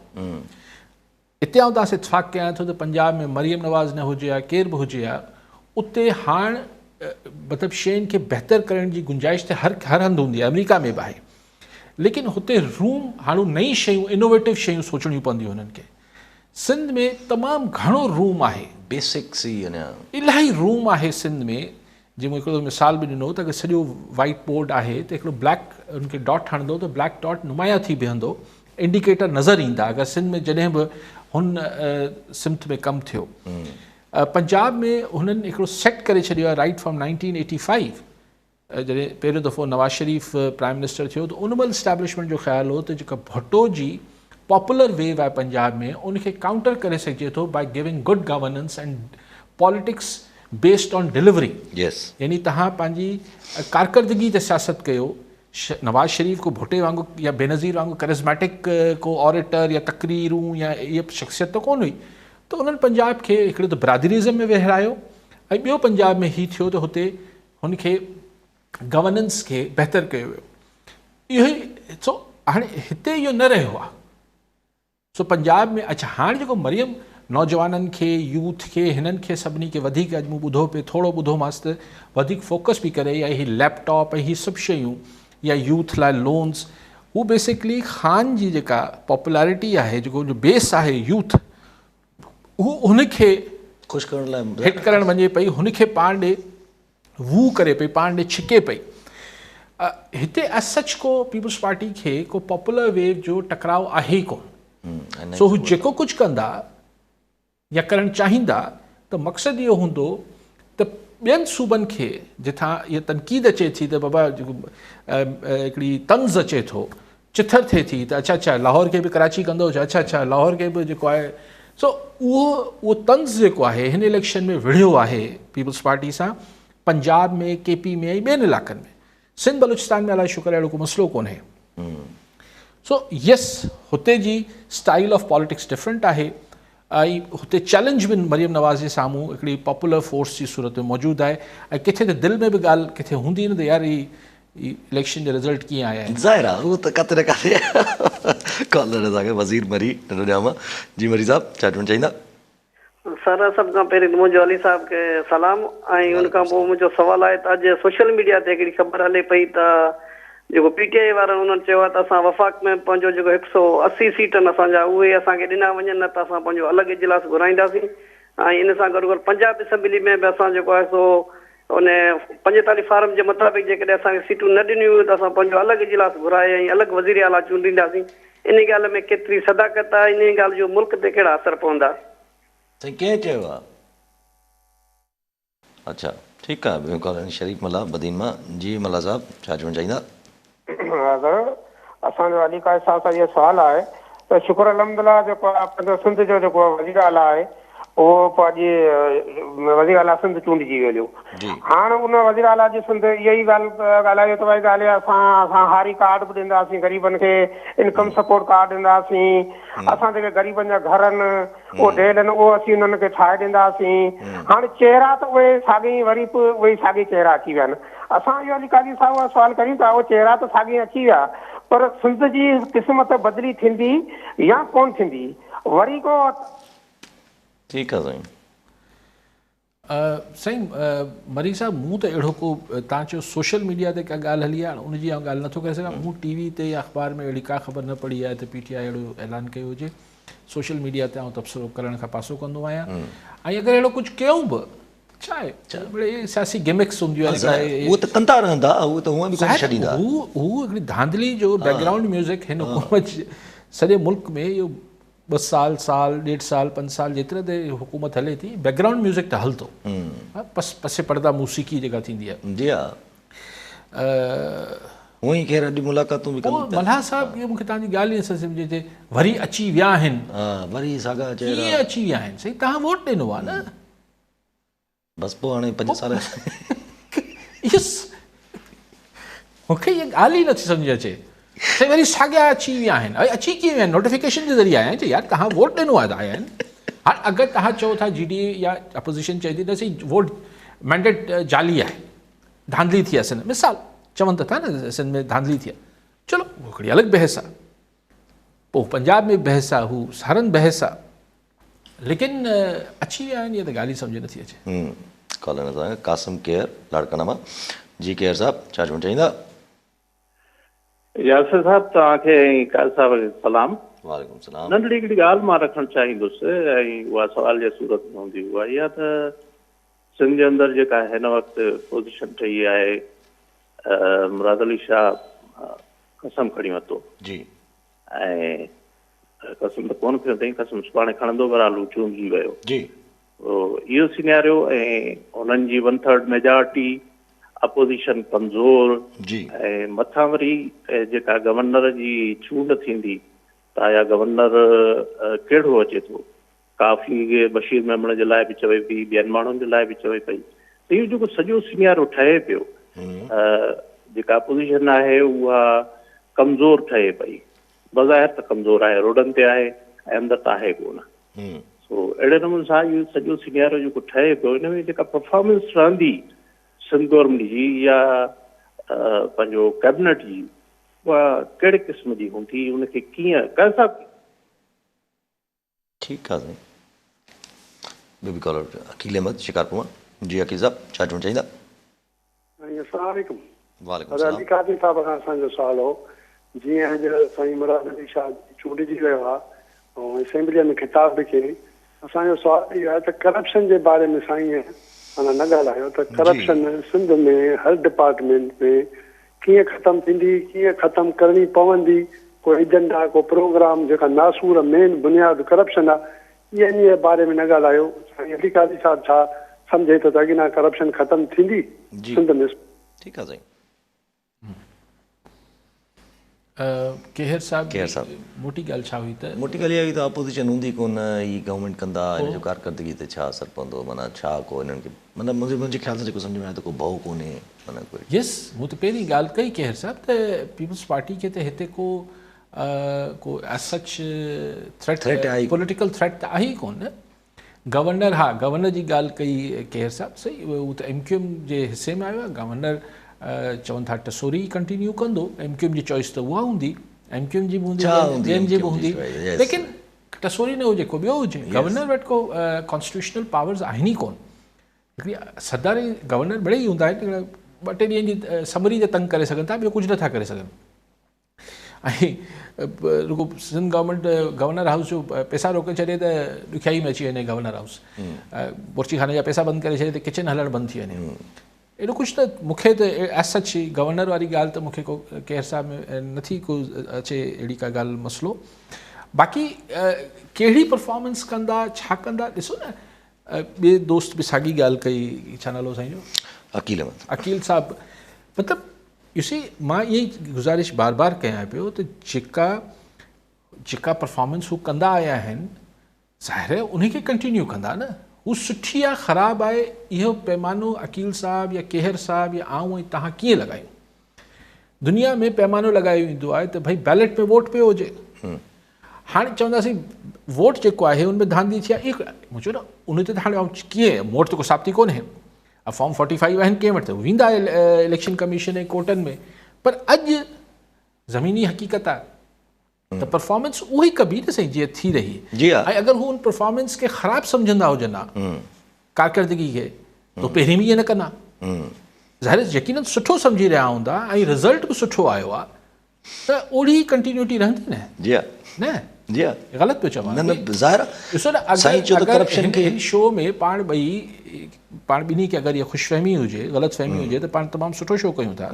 اتي آئون توهان سان اتفاق ڪيان ٿو ته پنجاب ۾ مريم نواز نه هجي ها ڪير به هجي ها اتي هاڻ مطلب شين کي بهتر ڪرڻ جي گنجائش ته هر هر هنڌ هوندي آهي، آمريڪا ۾ به آهي، ليڪن هتي روم هاڻ نئين شيون انوويٽو شيون سوچڻيون پونديون هنن کي. سنڌ ۾ تمام گهڻو روم آهي، بيسڪس ئي اڃا الاهي روم آهي سنڌ ۾. جيئن مون هڪڙو مثال به ڏنو ته اگر سڄو وائيٽ بورڊ آهي ته هڪڙو بليڪ ان کي ڊاٽ هڻندو ته بليڪ ڊاٽ نمايان ٿي بيهندو، انڊيڪيٽر نظر ايندا. اگر سنڌ ۾ جڏهن به هن سمت ۾ ڪم ٿيو، پنجاب ۾ هنن هڪڙو سيٽ ڪري ڇڏيو آهي رائيٽ فرام 1985 جڏهن پهريون دفعو نواز شريف پرائم منسٽر ٿيو ته ان مهل اسٽيبلشمينٽ جو خيال هو ته جيڪا ڀٽو جي پاپولر ويو آهي پنجاب ۾ ان کي ڪائونٽر ڪري سگهجي ٿو by giving good governance and politics based on delivery. يعني توهان پنهنجي ڪارڪردگي تي سياست ڪيو. نواز شريف ڪو ڀٽي وانگر يا بينظير وانگر ڪرزميٽڪ ڪو آريٽر يا تقريرون يا اها شخصيت ته ڪونه هئي ته انهن پنجاب کي هڪڙو ته برادريزم ۾ ويهرايو ۽ ٻيو پنجاب ۾ هي ٿيو ته هتي هن کي گورننس کي بهتر ڪيو ويو. اهو ئي سو هاڻي هتي اهو نه رهيو آهي. سو پنجاب ۾ اڇا هاڻ جيڪو مريم نوجوانن کي يوٿ کي هنن کي سڀني کي وڌيڪ اڄ مون ٻڌو پئي ٿورو ٻڌومانس ته وڌيڪ فوڪس پئي ڪري يا هي ليپ ٽاپ ۽ هي سڀ شيون يا يوٿ لاء لونز هو بيسڪلي خان جي جيڪا پاپولارٽي آهي جيڪو ان جو بيس آهي يوٿ هو هن کي خوش ڪرڻ لاء هٽ ڪرڻ وڃي پئي هن کي پاڻ ڏي وو ڪري پئي پاڻ ڏي ڇڪي پئي. هتي ايز سچ ڪو پيپلز پارٽي کي ڪو پاپولر ويو جو ٽڪراء آهي ئي ڪونه. سو هو جيڪو ڪجهه ڪندا يا ڪرڻ چاهيندا ته مقصد اهو هوندو ته ٻين صوبن کي جتان اها تنقيد اچي ٿي ته بابا جيڪو هڪڙي طنز اچي ٿو چٿر ٿئي ٿي ته اڇا اڇا لاهور کي به ڪراچي ڪندو ڇا، اڇا اڇا لاهور کي به جيڪو آهي سو اهو اهو طنز جيڪو آهي هن اليڪشن ۾ وڙهيو آهي پيپلز پارٽي سان پنجاب ۾ ڪي پي ۾ ۽ ٻين علائقن ۾ سنڌ بلوچستان ۾ الائي شڪر اهڙو ڪو مسئلو ڪونهي. سو يس هتي جي اسٽائل آف پاليٽڪس ڊفرنٽ آهي ۽ هتي چئلينج به مريم نواز جي سامهون هڪڙي پاپولر فورس جي صورت ۾ موجود آهي ۽ ڪٿي ته دل ۾ به ڳالهه ڪٿي هوندي نه ته يار هي اليڪشن جا رزلٽ ڪيئن آيا آهن. ظاهر آهي اهو ته ڪاٿي نه ڪاٿي ڪالر اسان کي وزير مري ننڍو ڄام جي مري صاحب ڇا چوڻ چاهيندا. سر سڀ کان پهرين ته منهنجو علي صاحب کي سلام ۽ ان کان پوء منهنجو سوال آهي ته اڄ سوشل ميڊيا تي هڪڙي خبر هلي پئي ته جيڪو پي ٽي آء وارن انهن چيو آهي ته اسان وفاق ۾ پنهنجو جيڪو هڪ سو 80 سيٽ آهن اسان جا اهي اسان کي ڏنا وڃن نه ته اسان پنهنجو الڳ اجلاس گهرائينداسين. ऐं इन सां गॾोगॾु पंजाब असेंबली में बि असां जेको आहे सो उन 45 फार्म जे मुताबिक़ जेकॾहिं असांखे सीटूं न ॾिनियूं वियूं त असां पंहिंजो अलॻि इजलास घुराए ऐं अलॻि वज़ीर आला चूंडींदासीं। इन ॻाल्हि में केतिरी सदाकत आहे, इन ॻाल्हि जो मुल्क ते कहिड़ा असर पवंदा? साईं कंहिं चयो आहे? अच्छा ठीकु आहे। ॿियो कॉलर शरीफ़ मल्लाह बदीन मां। जी मल्लाह साहिबु, छा चवणु चाहींदा? असांजो अली काज़ी साहिब सां इहो सुवालु आहे त शुक्र अल्हम्दुलिल्लाह जेको आहे पंहिंजो सिंध जो जेको वज़ीर आला आहे उहो पंहिंजी वज़ीर आला सिंध चूंडिजी वियो। हाणे उन वज़ीर आला जी सिंध इहा ई ॻाल्हि ॻाल्हायो त भई ॻाल्हि असां असां हारी कार्ड बि ॾींदासीं ग़रीबनि खे, इनकम सपोर्ट कार्ड ॾींदासीं, असां जेके ग़रीबनि जा घर आहिनि उहे ढेल आहिनि उहो असीं उन्हनि खे ठाहे ॾींदासीं। हाणे चेहरा त उहे साॻी वरी बि उहे साॻी चेहरा अची विया आहिनि। असां इहो अली काज़ी साहिब सुवालु करियूं था, उहे चेहरा त साॻी अची विया पर सिंध जी क़िस्मत बदिली थींदी या कोन थींदी? वरी को ठीकु आहे साईं। साईं मरी साहिबु, मूं त अहिड़ो को तव्हां चयो सोशल मीडिया ते का ॻाल्हि हली आहे उनजी आउं ॻाल्हि नथो करे सघां। मूं टीवी ते या अख़बार में अहिड़ी का ख़बर न पढ़ी आहे त पीटीआई अहिड़ो ऐलान कयो हुजे। सोशल मीडिया ते आउं तबसिरो करण खां पासो कंदो आहियां ऐं अगरि अहिड़ो कुझु कयूं बि छा आहे, सियासी गिमिक्स हूंदियूं आहिनि, उहो त कंदा रहंदा, उहो त हूअं बि कोन छॾींदा। हू हिकिड़ी धांधली जो बैकग्राउंड म्यूज़िक हिन हुकूमत सॼे मुल्क में इहो 2 साल, साल, 1.5 साल, 5 साल जेतिरे देरि हुकूमत हले थी, बैकग्राउंड म्यूज़िक त हलंदो, पसे पर्दा मौसीक़ी जेका थींदी आहे। जी हा, उहो ई ख़ैर अॼु मुलाक़ातूं बि कंदा। मल्हा साहिबु, इहो मूंखे तव्हांजी ॻाल्हि ई सम्झ अचे, वरी अची विया आहिनि, वरी साॻा चेहरा कीअं अची विया आहिनि? साईं तव्हां वोट ॾिनो आहे न, बसि पोइ हाणे 5 साल। मूंखे इहा ॻाल्हि ई नथी सम्झ अचे। साईं वरी साॻिया अची विया आहिनि, अची कीअं विया आहिनि? नोटिफिकेशन जे ज़रिए आया आहिनि। यार तव्हां वोट ॾिनो आहे त आया आहिनि। हाणे अगरि तव्हां चओ था जी डी ए या अपोज़िशन चए थी त साईं वोट मैंडेट जाली आहे, धांधली थी आहे सिंध, मिसाल चवनि त था न सिंध में धांधली थी आहे, चलो उहो हिकिड़ी अलॻि बहस आहे, पोइ पंजाब में बहस आहे, हू सारनि बहस आहे, लेकिन अची विया आहिनि इहा त ॻाल्हि ई सम्झ नथी अचे। कॉलर कासिम केयर लाड़काना मां। जी केयर साहिबु, छा चवणु चाहींदा? यासिर साहिबु, तव्हांखे ऐं काज़ी साहिब खे सलाम। वालेकुम सलाम। नंढड़ी हिकिड़ी ॻाल्हि मां रखणु चाहींदुसि ऐं उहा सवाल जे सूरत में हूंदी उहा इहा त सिंध जे अंदरि जेका हिन वक़्तु पोज़ीशन ठही आहे, मुराद अली शाह कसम खणी वरितो जी, ऐं कसम त कोन खयो अथई, कसम सुभाणे खणंदो, बहरहाल हू चूंडिजी वियो जी। इहो सिनेरियो ऐं हुननि जी 1/3 मेजॉरिटी, अपोज़िशन कमज़ोर जी, ऐं मथां वरी जेका गवर्नर जी चूंड थींदी त आया गवर्नर कहिड़ो अचे थो, काफ़ी बशीर मेमण जे लाइ बि चवे पई, ॿियनि माण्हुनि जे लाइ बि चवे पई, त इहो जेको सॼो सिनेरियो ठहे पियो, जेका अपोज़िशन आहे उहा कमज़ोर ठहे पई, बज़ाहिर त कमज़ोर आहे, रोडनि ते आहे ऐं अंदरि त आहे कोन। सो अहिड़े नमूने सां इहो सॼो सिनेरियो जेको ठहे पियो, हिन में जेका परफॉर्मेंस रहंदी सिंध गवर्नमेंट जी या पंहिंजो कैबिनेट जी, उहा कहिड़े क़िस्म जी हूंदी, उनखे कीअं कंहिं सां। ठीकु आहे साईं। ॿियो बि कॉलर अकील अहमद शिकारपुर मां। जी अकील साहिबु, छा चवणु चाहींदा? अस्सलाम वालेकुम। वालेकुम सलाम। अली काज़ी साहिब खां असांजो सुवाल हो, जीअं अॼु साईं मुराद अली शाह चूंडिजी वियो आहे ऐं असेंबलीअ में ख़िताब बि कयईं, असांजो सुवाल इहो आहे त करप्शन जे बारे में साईं माना न ॻाल्हायो त करप्शन सिंध में हर डिपार्टमेंट में कीअं ख़तमु थींदी, कीअं ख़तमु करणी पवंदी? को एजेंडा, को प्रोग्राम, जेका नासूर मेन बुनियाद करप्शन आहे, इहा इन बारे में न ॻाल्हायो। साईं अली काज़ी साहिबु छा सम्झे थो त अॻियां करप्शन ख़तमु थींदी सिंध में? ठीकु आहे साईं। केहर साहिब, मोटी ॻाल्हि छा हुई त मोटी ॻाल्हि इहा हुई त अपोज़िशन हूंदी कोन, ही गवर्नमेंट कंदा, हिन जो कारकर्दगी ते छा असरु पवंदो, माना छा को हिननि खे, माना मुंहिंजे ख़्याल सां जेको सम्झ में आयो त को भउ कोन्हे, माना कोई। यस, मूं त पहिरीं ॻाल्हि कई केहर साहिब त पीपल्स पार्टी खे त हिते को को as such threat, political threat त आहे ई कोन। गवर्नर, हा गवर्नर जी ॻाल्हि कई केहर साहिब, सही, उहो त एम क्यू एम जे हिसे में आयो आहे। गवर्नर चवनि था टसोरी कंटिन्यू कंदो, एम क्यू एम जी चॉइस त उहा हूंदी, एम क्यू एम जी बि हूंदी, ॿियनि जी बि हूंदी, लेकिन टसोरी न हुजे, को ॿियो हुजे। गवर्नर वटि को कॉन्स्टिट्यूशनल पावर्स आहिनि ई कोन। हिकिड़ी सदर ऐं गवर्नर मिड़े ई हूंदा आहिनि, ॿ टे ॾींहनि जी समरी ते तंग करे सघनि था, ॿियो कुझु नथा करे सघनि। ऐं रुगो सिंध गवर्नमेंट गवर्नर हाउस जो पैसा रोके छॾे त ॾुखियाई में अची वञे गवर्नर हाउस, बोर्ची खाने जा पैसा बंदि करे छॾे त किचन हलणु बंदि थी वञे। अहिड़ो कुझु त मूंखे त एज सच गवर्नर वारी ॻाल्हि त मूंखे को कंहिं हिसाब में नथी को अचे अहिड़ी का ॻाल्हि मसइलो। बाक़ी कहिड़ी परफॉर्मेंस कंदा छा कंदा ॾिसो न। ॿिए दोस्त बि साॻी ॻाल्हि कई, छा नालो साईं जो? अकील अहमद। अकील साहिबु, मतिलबु you see मां इहा ई गुज़ारिश बार बार कयां पियो त जेका जेका परफॉर्मेंस हू कंदा आया आहिनि, ज़ाहिर आहे उन खे कंटिन्यू कंदा न। हू सुठी आहे ख़राबु आहे इहो पैमानो अकील साहिबु या केहर साहिबु या आऊं ऐं तव्हां कीअं लॻायूं? दुनिया में पैमानो लॻायो वेंदो आहे त भई बैलेट में वोट पियो हुजे। हाणे चवंदासीं वोट जेको आहे उन में धांधली थी आहे, मूं चयो न उन ते त हाणे आउं कीअं, मूं वटि त को साबिती कोन्हे, फॉर्म 45 आहिनि कंहिं वटि त वेंदा इलेक्शन कमीशन ऐं कोर्टनि में, पर अॼु ज़मीनी हक़ीक़त आहे त परफॉर्मेंस उहा ई कबी न सही जीअं थी रही। जी हा। ऐं अगरि हू उन परफॉर्मेंस खे ख़राबु सम्झंदा हुजनि हा कारकर्दगी खे त पहिरीं बि ईअं न कंदा। ज़ाहिर यकीनन सुठो सम्झी रहिया हूंदा ऐं रिज़ल्ट बि सुठो आयो आहे त ओहिड़ी कंटिन्यूटी रहंदी न। जी हा। न जी हा, ग़लति पियो चवां। न न ज़ाहिर ॾिसो न, अगरि हिन हिन शो में पाण ॿई पाण ॿिन्ही खे अगरि इहा ख़ुशफ़हमी हुजे ग़लति फ़हमी हुजे त पाण तमामु सुठो शो कयूं था।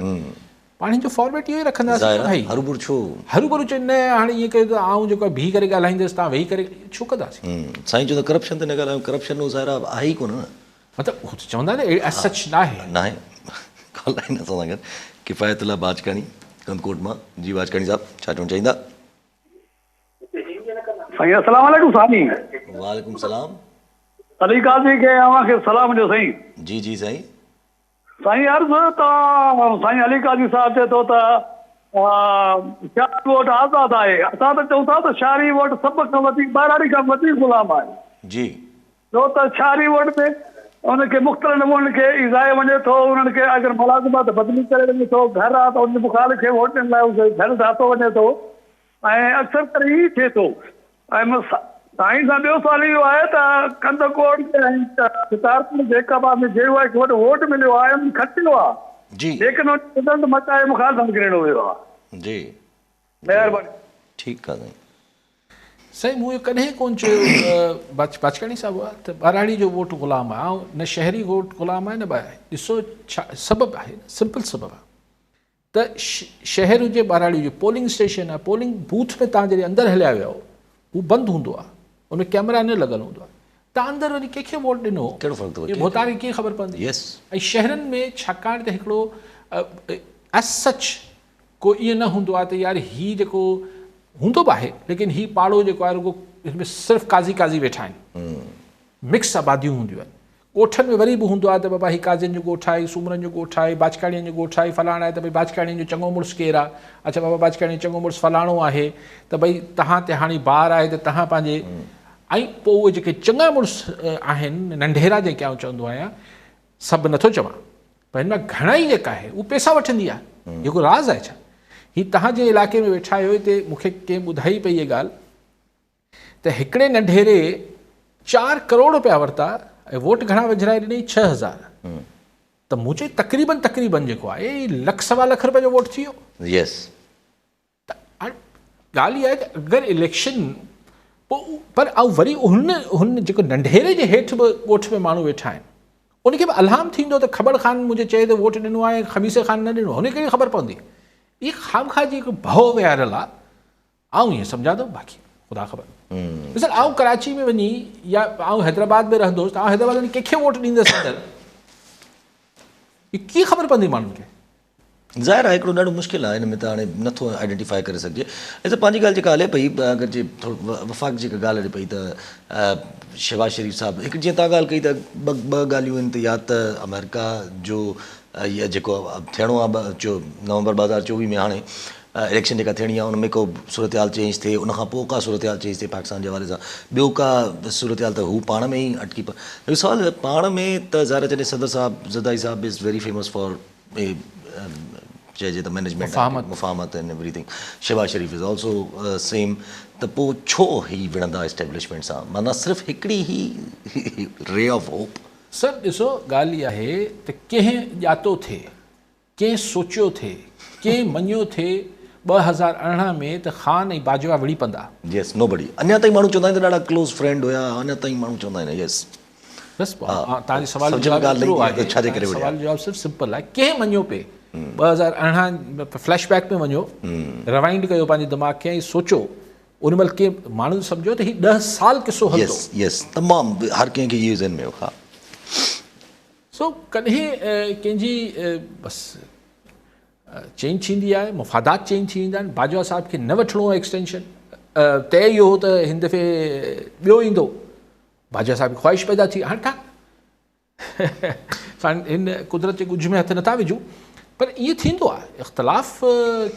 पाण हिन जो फॉर्मेट इहो ई रखंदासीं भाई, हरूभरू छो हरूभरू चए न हाणे ईअं कयो त आउं जेको आहे बीह करे ॻाल्हाईंदुसि, तव्हां वेही करे छो कंदासीं? साईं चयो त करप्शन ते न ॻाल्हायूं, करप्शन ज़ाहिर आहे ई कोन न, मतिलबु हू त चवंदा न एज सच न आहे। न आहे। कॉल लाइन असां सां गॾु किफ़ायतुल्लाह बाजकाणी कंदकोट मां। जी बाजकाणी साहिबु, छा चवणु चाहींदा? साईं अस्सलाम वालेकुम साईं। वालेकुम सलाम। अली काज़ी खे अव्हां खे सलाम जो साईं। जी जी साईं। साईं अर्ज़ त साईं अली काज़ी साहिबु चए थो त शहरी वोट आज़ादु आहे, असां त चऊं था त शहरी वोट सभ खां वधीक ॿाहिराणी खां वधीक ग़ुलाम आहे। जी। छो त शहरी वोट में उनखे मुख़्तलिफ़ नमूननि खे ईज़ायो वञे थो, उन्हनि खे अगरि मुलाज़मत बदिली करे वञे थो, घर आहे त उन मुखालिफ़ खे वोट ॾियण लाइ घर ढातो वञे थो ऐं अक्सर करे ई थिए थो। ऐं साईं सां ॿियो सुवालु इहो आहे त कंदकोट ऐं शिकारपुर जेकबाद में जहिड़ो आहे वॾो वोट मिलियो आहे, उन खटियो आहे जी, लेकिन रिज़ल्ट मचाए मुखालिफ़ निकिरणो वियो आहे। जी महिरबानी। ठीकु आहे साईं। साईं मूं इहो कॾहिं कोन चयो बाजकाणी साहिबु आहे त ॿारहाड़ी जो वोट ग़ुलाम आहे, न शहरी वोट ग़ुलाम आहे न ॿाहिरि। ॾिसो छा सबबु आहे, सिंपल सबबु आहे त शहर हुजे ॿारहाड़ी हुजे, पोलिंग स्टेशन आहे, पोलिंग बूथ में तव्हां जॾहिं अंदरि हलिया विया आहियो हू बंदि हूंदो आहे, उन में कैमरा न लॻल हूंदो आहे, तव्हां अंदरि वञी कंहिंखे वोट ॾिनो कहिड़ो फ़र्क़ु अथव? इहो भोतार खे कीअं ख़बर पवंदी? यस। ऐं शहरनि में छाकाणि त हिकिड़ो एज सच को ईअं न हूंदो आहे त यार हीउ जेको हूंदो बि आहे, लेकिन हीउ पाड़ो जेको आहे रुगो हिन में सिर्फ़ु काज़ी काज़ी वेठा आहिनि, मिक्स आबादियूं हूंदियूं आहिनि। ॻोठनि में वरी बि हूंदो आहे त बाबा हीउ काज़ियुनि जो ॻोठु आहे, सूमरनि जो ॻोठु आहे, बाजकाणियुनि जो ॻोठु आहे, फलाणा आहे त भई बाजकाणियुनि जो चङो मुड़ुसु केरु आहे, अच्छा बाबा बाजकाणी जो चङो मुड़ुसु फलाणो आहे त भई तव्हां ते हाणे बार आहे त तव्हां पंहिंजे। ऐं पोइ उहे जेके चङा मुड़ुसु आहिनि नंढेरा जेके आउं चवंदो आहियां, सभु नथो चवां पर हिन मां घणा ई जेका आहे उहो पैसा वठंदी आहे। इहो को राज़ आहे छा? हीउ तव्हां जंहिं इलाइक़े में वेठा आहियो हिते मूंखे कंहिं ॿुधाई पई इहा ॻाल्हि त हिकिड़े नंढेरे 4 करोड़ रुपया वरिता ऐं वोट घणा विझराए ॾिनई 6000। त मूं चयो तक़रीबन तक़रीबन जेको आहे लख 1.25 लख रुपये जो वोट थी वियो। यस। त हाणे ॻाल्हि इहा आहे त अगरि इलेक्शन पोइ पर ऐं वरी हुन हुन जेको नंढेरे जे हेठि बि ॻोठ में माण्हू वेठा आहिनि उनखे बि अल्हाम थींदो त ख़बर ख़ान मुंहिंजे चए त वोट ॾिनो आहे, ख़मीसे ख़ान न ॾिनो, हुनखे कहिड़ी ख़बर पवंदी? इहा ख़ामख़ा जी हिकु भउ विहारियल आहे, आउं ईअं सम्झां थो, बाक़ी ख़ुदा ख़बर। मिसाल आउं कराची में वञी या आउं हैदराबाद में रहंदो हुउसि त आउं हैदराबाद वञी कंहिंखे वोट ॾींदुसि अंदरि, इहा कीअं ख़बर पवंदी माण्हुनि खे? ज़ाहिर आहे हिकिड़ो ॾाढो मुश्किलु आहे, हिन में त हाणे नथो आइडेंटिफाई करे सघिजे। ऐं त पंहिंजी ॻाल्हि जेका हले पई, अगरि जे थोरो वफ़ाक़ जेका ॻाल्हि हले पई त शहबाज़ शरीफ़ साहिबु हिकु जीअं तव्हां ॻाल्हि कई त ॿ ॻाल्हियूं आहिनि त या त अमेरिका जो या जेको थियणो आहे नवंबर 2024 में हाणे इलेक्शन जेका थियणी आहे उन में को सूरत हाल चेंज थिए, उन खां पोइ का सूरत हाल चेंज थिए पाकिस्तान जे हवाले सां, ॿियो का सूरत हाल त हू पाण में ई अटकी पए। सवाल पाण में त ज़ाहिर जॾहिं सदर साहिबु ज़रदारी साहिबु is very famous for चइजे त management मुफ़ाहमत and everything, Shahbaz Sharif is also same, त पोइ छो ही विढ़ंदा एस्टेब्लिशमेंट सां? माना सिर्फ़ु हिकिड़ी ही रे ऑफ होप। सर ॾिसो ॻाल्हि इहा आहे त कंहिं ॼातो थिए, कंहिं सोचियो थिए, कंहिं मञियो थिए 2018 ۾ ته خان ۽ باجوا وڙهي پوندا؟ يس نوبڊي اڃا تائين ماڻهو چوندا آهن ته ڏاڍا ڪلوز فرينڊ هيا اڃا تائين ماڻهو چوندا آهن يس. بس توهان جي سوال جو جواب ايترو آهي ڇا جي ڪري سوال جو جواب صرف سمپل آهي ڪنهن مڃيو پئي 2018 فليش بيڪ ۾ وڃو روائنڊ ڪيو پنهنجي دماغ کي ۽ سوچو ان مهل ڪنهن ماڻهن سمجهيو ته هي 10 سال قصو هلندو. يس يس تمام هر ڪنهن کي اهو ذهن ۾ هو ها. سو ڪڏهن ڪنهن جي بس چينج ٿيندي آهي مفادات چينج ٿي ويندا آهن باجوا صاحب کي نه وٺڻو هو ايڪسٽينشن طئي اهو هو ته هن دفعي ٻيو ايندو باجوا صاحب کي خواهش پيدا ٿي هاڻي هاڻ هن قدرت جي ڳجهه ۾ هٿ نٿا وجهون پر ائين ٿيندو آهي اختلاف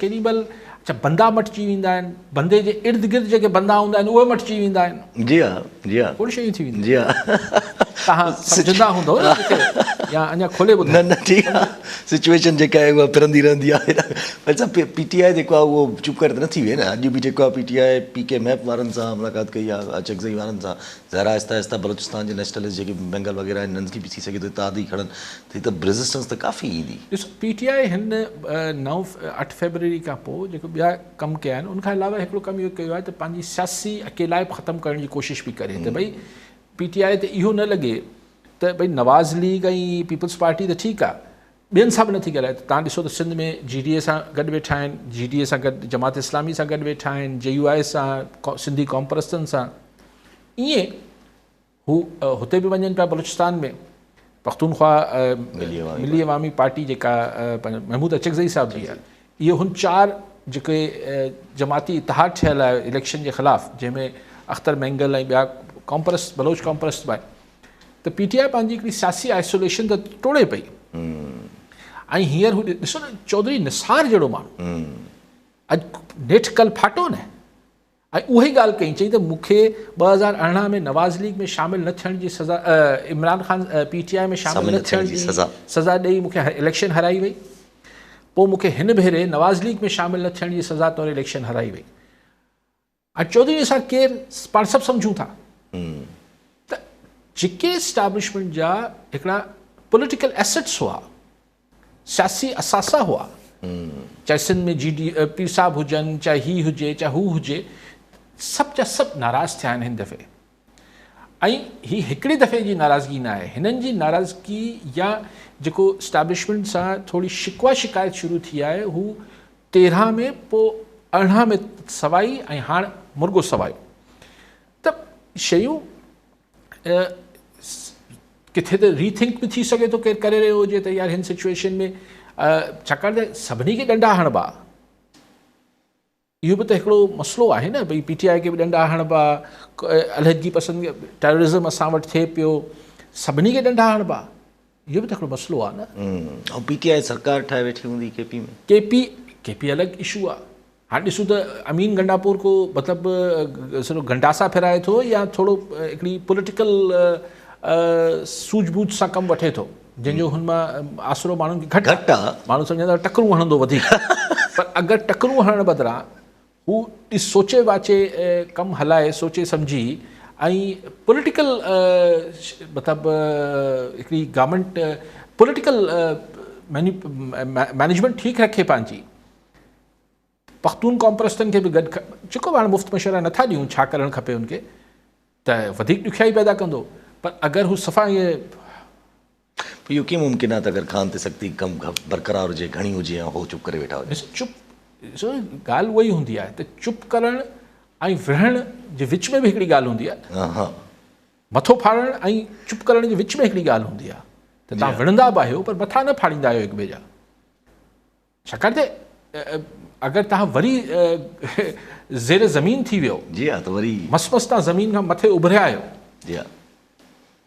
ڪيڏي مهل اڇا بندا مٽجي ويندا آهن بندي جي ارد گرد جيڪي بندا هوندا آهن اهي مٽجي ويندا آهن. جي ها جي ها کوڙ شيون ٿي وينديون جي ها توهان سمجهندا هوندؤ نه مون کي يا اڃا کولي ٻڌايان. نه نه ٺيڪ آهي سچويشن جيڪا آهي اها ڦرندي رهندي آهي اڇا پي ٽي آء جيڪو آهي اهو چپ ڪري ته نه ٿي ويهي نه اڄ به جيڪو آهي پي ٽي آء پي ڪي ايم ايف وارن سان ملاقات ڪئي آهي اچڪزئي وارن سان ظاهر آهي آهستي آهستي بلوچستان جي نيشنلسٽ جيڪي مينگل وغيره آهن انهن کي به ٿي سگهي ٿو اتحاد ئي کڻن ته هي ته ريزسٽنس ته ڪافي ايندي. ڏسو پي ٽي آء هن نو اٺ فيبروري کان پوء جيڪو ٻيا ڪم ڪيا آهن ان کان علاوه هڪڙو ڪم اهو ڪيو آهي ته پنهنجي سياسي اڪيلائپ ختم ڪرڻ جي ڪوشش پئي ڪري ته ڀئي پي ٽي آء تي اهو نه لڳي ته ڀئي نواز ليگ ۽ پيپلز پارٽي ته ٺيڪ آهي ٻين سان به نٿي ڳالهائي ته تان ڏسو ته سنڌ ۾ جي ڊي اي سان گڏ ويٺا آهن جي ڊي اي سان گڏ جماعت اسلامي سان گڏ ويٺا آهن جي يو آء سان سنڌي قوم پرستن سان ائين هو هتي به وڃن پيا بلوچستان ۾ پختونخوا ملي عوامي پارٽي جيڪا محمود اچڪزئي صاحب جي آهي اهو هن چار جيڪي جماعتي اتحاد ٺهيل آهي اليڪشن جي خلاف جنهن ۾ اختر مينگل ۽ ٻيا قوم پرست بلوچ قوم پرست به آهن ته پي ٽي آء پنهنجي هڪڙي سياسي آئسوليشن ته ٽوڙي پئي ۽ هينئر هو ڏسو نه چوڌري نثار جهڙو ماڻهو اڄ نيٺ ڪل ڦاٽو نه ۽ اها ئي ڳالهه ڪئي چئي ته مون کي 2018 ۾ نواز ليگ ۾ شامل نه ٿيڻ جي سزا عمران خان پي ٽي آء ۾ شامل نه ٿيڻ جي سزا ڏئي مون کي اليڪشن هارائي وئي پوء مون کي هن ڀيري نواز ليگ ۾ شامل نه ٿيڻ جي سزا طور اليڪشن هارائي وئي ۽ چوڌري نثار ڪير پاڻ سڀ سمجهون ٿا ته جيڪي اسٽيبلشمينٽ جا هڪڙا پوليٽيڪل ايسيٽس هئا سياسي اثاثا هئا چاهي سنڌ ۾ جي ڊي پير صاحب هجن چاهي هي هجي چاهي هو هجي سڀ جا سڀ ناراض ٿيا آهن هن دفعي ۽ هي هڪڙي دفعي جي ناراضگي نه آهي هنن جي ناراضگي يا جيڪو اسٽيبلشمينٽ سان ٿوري شڪوا شڪايت شروع ٿي آهي هو 13 ۾ پوء 18 ۾ سوائي ۽ هاڻ مرڳو سوايو ته شيون ڪٿي ته ري ٿنڪ به ٿي سگهي ٿو ڪير ڪري رهيو هجي ته يار هن سچويشن ۾ ڇاڪاڻ ته سڀني کي ڏنڊا هڻبا اهو به ته هڪڙو مسئلو آهي نه ڀئي پي ٽي آء کي به ڏنڊا هڻبا علحدگي پسند ٽيررزم اسان وٽ ٿئي پيو سڀني کي ڏنڊا هڻبا اهو به ته هڪڙو مسئلو آهي نه. ۽ پي ٽي آء سرڪار ٺاهي ويٺي هوندي ڪي پي ۾. ڪي پي ڪي پي الڳ اشو آهي. هاڻي ڏسون ته امين گنڊاپور ڪو مطلب سڄو گنڊاسا ڦيرائي ٿو يا ٿورو هڪڙي پوليٽيڪل سوجهه ٻوجهه سان ڪم وٺي ٿو جنهن جو هن مان آسرو ماڻهن کي گهٽ آهي. ماڻهو سمجهندا ٽڪرون هڻندو وڌيڪ پر اگر ٽڪرون هڻڻ بدران هو سوچي واچي ڪم هلائي سوچي سمجهي ۽ پوليٽيڪل مطلب هڪڙي گورنمينٽ پوليٽيڪل مينيجمينٽ ٺيڪ رکي پنهنجي پختون قوم پرستن کي به گڏ جيڪو به هاڻي مفت مشورا نٿا ڏيون ڇا ڪرڻ کپي ان کي ته وڌيڪ ڏکيائي پيدا ڪندو پر اگر هو صفا ائين پوء اهو ڪيئن ممڪن آهي ته اگر خان تي سختي ڪم برقرار هجي، گهڻي هجي ۽ هو چپ ڪري ويٺا هجن؟ ڏس چپ ڏسو ڳالهه اها ئي هوندي آهي ته چپ ڪرڻ ۽ وڙهڻ جي وچ ۾ به هڪڙي ڳالهه هوندي آهي. مٿو ڦاڙڻ ۽ چپ ڪرڻ جي وچ ۾ هڪڙي ڳالهه هوندي آهي ته توهان وڙهندا به آهيو پر مٿا نه ڦاڙيندا آهيو هڪ ٻئي جا. ڇاڪاڻ ته اگر توهان وري زير زمين ٿي ويو جي ها ته وري مس مس توهان زمين کان مٿي اڀريا آهيو جي ها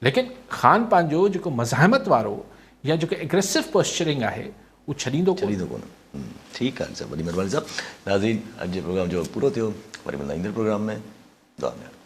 ليڪن خان پنهنجو جيڪو مزاحمت وارو يا جيڪو اگريسو پوسچرنگ آهي اهو ڇڏيندو ڪونه. ڇڏيندو ڪونه. ٺيڪ آهي صاحب وڏي مهرباني صاحب. ناظرين اڄ جي پروگرام جو وقت پورو ٿيو وري ملندا ايندڙ پروگرام ۾ دعا ۾ ياد.